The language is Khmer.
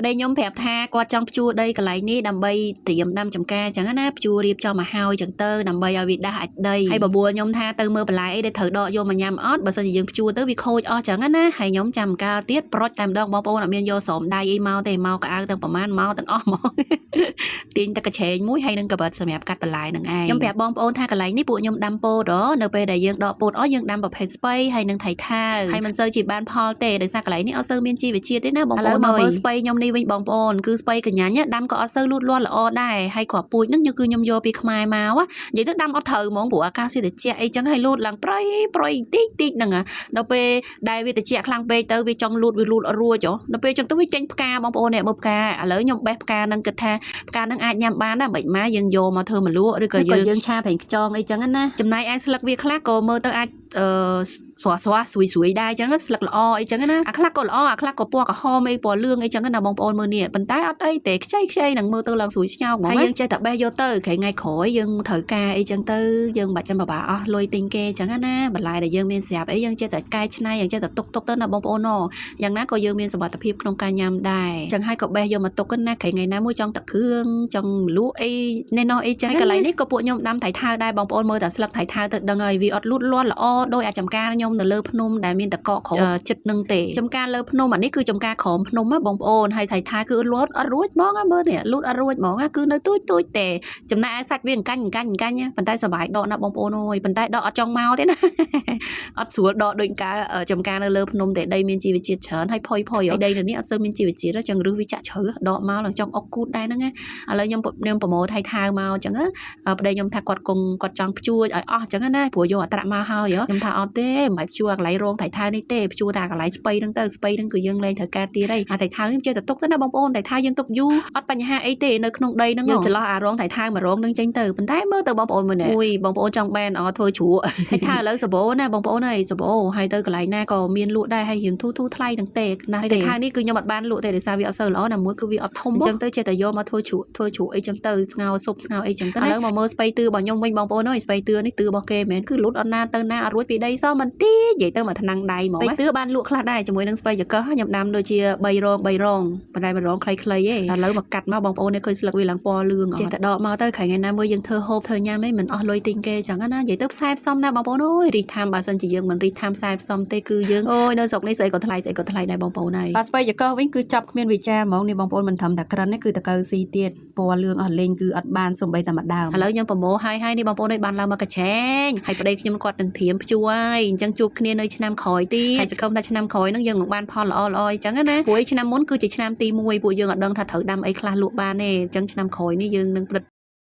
ប្តីខ្ញុំប្រាប់ថាគាត់ចង់ភ្ជួរដីកន្លែងនេះដើម្បីត្រៀមដាំចំការអញ្ចឹងណាភ្ជួររៀបចំមកហើយអញ្ចឹងទៅដើម្បីឲ្យវាដាស់អាចដីហើយបបួលខ្ញុំថាទៅមើលបន្លែអីដែលត្រូវដកយកមកញ៉ាំអត់បើសិនជាយើងភ្ជួរទៅវាខូចអស់អញ្ចឹងណាហើយខ្ញុំចាំកាលទៀតប្រុចតែម្ដងបងប្អូនអត់មានយកស្រោមដៃអីមកទេមកកៅអៅទាំងប្រមាណមកទាំងអស់មក ទាញតែកញ្ឆេងមួយហើយនឹងកបិតសម្រាប់កាត់បន្លែនឹងឯងខ្ញុំប្រាប់បងប្អូនថាកន្លែងនេះពួកខ្ញុំដាំពោតនៅពេលដែលយើងដកពោតអស់យើងដាំប្រភេទស្ពៃហើយនឹងថៃថៅហើយមិនសូវជាបានផលទេដោយសារកន្លែងនេះអត់សូវមានជីវជាតិទេណាបងប្អូនមកមើលស្ពៃខ្ញុំនេះវិញបងប្អូនគឺស្ពៃកញ្ញាញ់ដាំក៏អត់សូវលូតលាស់ល្អដែរហើយគ្រាប់ពូជហ្នឹងគឺខ្ញុំយកពីខ្មែរមកនិយាយទៅដាំអត់ត្រូវហ្មងព្រោះអាកាសធាតុត្រជាក់អីចឹងហើយលូតឡើងប្រៃប្រៃតិចតិចហ្នឹងដល់ពេលដែលវាត្រជាក់ខ្លាំងពេកទៅវាចង់លូតវាលូតអត់រួចហ៎ដល់ពេលចឹងទៅវាចេញផ្កាបងប្អូននេះមើលផ្កាឥឡូវខ្ញុំបេះផ្កាហ្នឹងគិតថាផ្កាហ្នឹងអាចញ៉ាំបានណាមិនម៉ាយើងយកមកធ្វើម្លក់ឬក៏យើងឆាប្រេងខ្យងអីចឹងណាចំណែកឯស្លឹកវាខ្លះក៏មើលទៅអាចអឺស្រស់ស្រស់ស្រួយស្រួយដែរចឹងស្លឹកល្អអីចឹងណាអាខ្លះក៏ល្អអាខ្លះក៏ពណ៌ក្រហមអីពណ៌លឿងអីចឹងណាបងប្អូនមើលនេះប៉ុន្តែអត់អីទេខ្ចីខ្ចីនឹងមើលទៅឡើងស្រួយស្ញោកហ្មងហើយយើងចេះតែបេះយកទៅក្រែងថ្ងៃក្រោយយើងត្រូវការអីចឹងទៅយើងមិនបាច់ចាំបបាអស់លុយទិញគេចឹងណាបន្លែដែលយើងមានស្រាប់អីយើងចេះតែកែច្នៃយើងចេះតែទុកទុកទៅណាបងប្អូនយ៉ាងណាក៏យើងមានសមត្ថភាពក្នុងការញ៉ាំដែរចឹងហើយក៏បេះយកមកទុកណាក្រែងថ្ងៃណាមួយចង់ទឹកគ្រឿងចង់លក់អីណែណោះអីចឹងកន្លែងនេះក៏ពួកខ្ញុំដាំថៃថៅដែរបងប្អូនមើលតែស្លឹកថៃថៅទៅដឹងហើយវាអត់លូតលាស់ល្អដោយអាចចំការខ្ញុំនៅលើភ្នំដែលមានតកកក្រចិត្តនឹងទេចំការលើភ្នំអានេះគឺចំការក្រោមភ្នំណាបងប្អូនហើយថៃថៅគឺលូតអត់រួចហ្មងមើលនេះលូតអត់រួចហ្មងគឺនៅទូចទូចទេចំណែកឯសាច់វាអង្កាញ់អង្កាញ់អង្កាញ់ប៉ុន្តែសบายដកណាបងប្អូនអើយប៉ុន្តែដកអត់ចង់មកទេណាអត់ស្រួលដកដូចកាលចំការនៅលើភ្នំទេដីមានជីវជាតិច្រើនហើយផុយផុយដីនៅនេះអត់សូវមានជីវជាតិចឹងរឹសវាចាក់ជ្រៅដកមកឡើងចង់អុកគូតដែរហ្នឹងណាឥឡូវខ្ញុំខ្ញុំប្រមូលថៃថៅមកចឹងប្តីខ្ញុំថាគាត់គង់គាត់ចង់ភ្ជួរឲ្យអស់ចឹងណាព្រោះយកអត្រាមកហើយខ្ញុំថាអត់ទេមិនបាច់ភ្ជួរកន្លែងរងថៃថៅនេះទេភ្ជួរតែកន្លែងស្ពៃហ្នឹងទៅស្ពៃហ្នឹងគឺយើងលែងត្រូវការទៀតហើយអាថៃថៅខ្ញុំចេះតែទុកទៅណាបងប្អូនថៃថៅយើងទុកយូរអត់បញ្ហាអីទេនៅក្នុងដីហ្នឹងយើងចន្លោះអារងថៃថៅមួយរងហ្នឹងចេញទៅប៉ុន្តែមើលទៅបងប្អូនមើលនេះអូយបងប្អូនចង់បានអត់ធ្វើជ្រក់ថៃថៅឥឡូវសបោណាបងប្អូនអើយសបោហើយទៅកន្លែងណាក៏មានលក់ដែរហើយរៀងធូរធូរថ្លៃហ្នឹងទេណាស់ទេថៃថៅនេះគឺខ្ញុំអត់បានលក់ទេដោយសារវាអត់សូវល្អណាមួយគឺវាអត់ធំអញ្ចឹងទៅចេះតែយកមកធ្វើជ្រក់ធ្វើជ្រក់អីចឹងទៅស្ងោរស៊ុបស្ងោរអីចឹងទៅឥឡូវមកមើលស្ពៃទឿរបស់ខ្ញុំវិញបងប្អូនអើយស្ពៃទឿនេះទឿរបស់គេមែនគឺលូតអត់ណាទៅណាអត់រួចពីដីសោះមិនតិចនិយាយទៅមកថ្នាំងដៃហ្មងស្ពៃទឿបានលក់ខ្លះដែរជាមួយនឹងស្ពៃចកឹះខ្ញុំដាំដូចជា3រង3រងប៉ុន្តែមួយរងខ្លីៗទេឥឡូវមកកាត់មកបងប្អូននេះឃើញស្លឹកវាឡើងពណ៌លឿងចេះតែដកមកទៅក្រែងថ្ងៃណាមួយយើងធ្វើហូបធ្វើញ៉ាំអីមិនអស់លុយទិញគេចឹងណានិយាយទៅផ្សាយផ្សំណាបងប្អូនអើយរីថាមបើសិនជាយើងមិនរីថាមផ្សាយផ្សំទេគឺយើងអូយនៅស្រុកនេះស្អីក៏ថ្លៃស្អីក៏ថ្លៃដែរបងប្អូនហើយ បាទស្ពៃចកោះវិញគឺចាប់គ្មានវិចារហ្មងនេះបងប្អូនមិនត្រឹមតែក្រិនទេគឺតកៅស៊ីទៀតពណ៌លឿងអស់លេងគឺអត់បានសំបីតែម្ដើម ឥឡូវខ្ញុំប្រមូលហើយហើយនេះបងប្អូនអើយបានឡើងមកកញ្ឆេងហើយប្តីខ្ញុំគាត់នឹងត្រៀមភ្ជួរហើយអញ្ចឹងជួបគ្នានៅឆ្នាំក្រោយទៀតហើយសង្ឃឹមថាឆ្នាំក្រោយហ្នឹងយើងនឹងបានផលល្អល្អអញ្ចឹងណាព្រោះឆ្នាំមុនគឺជាឆ្នាំទី1ពួកយើងអត់ដឹងថាត្រូវដាំអីខ្លះលក់បានទេអញ្ចឹងឆ្នាំក្រោយនេះយើងនឹងផលិត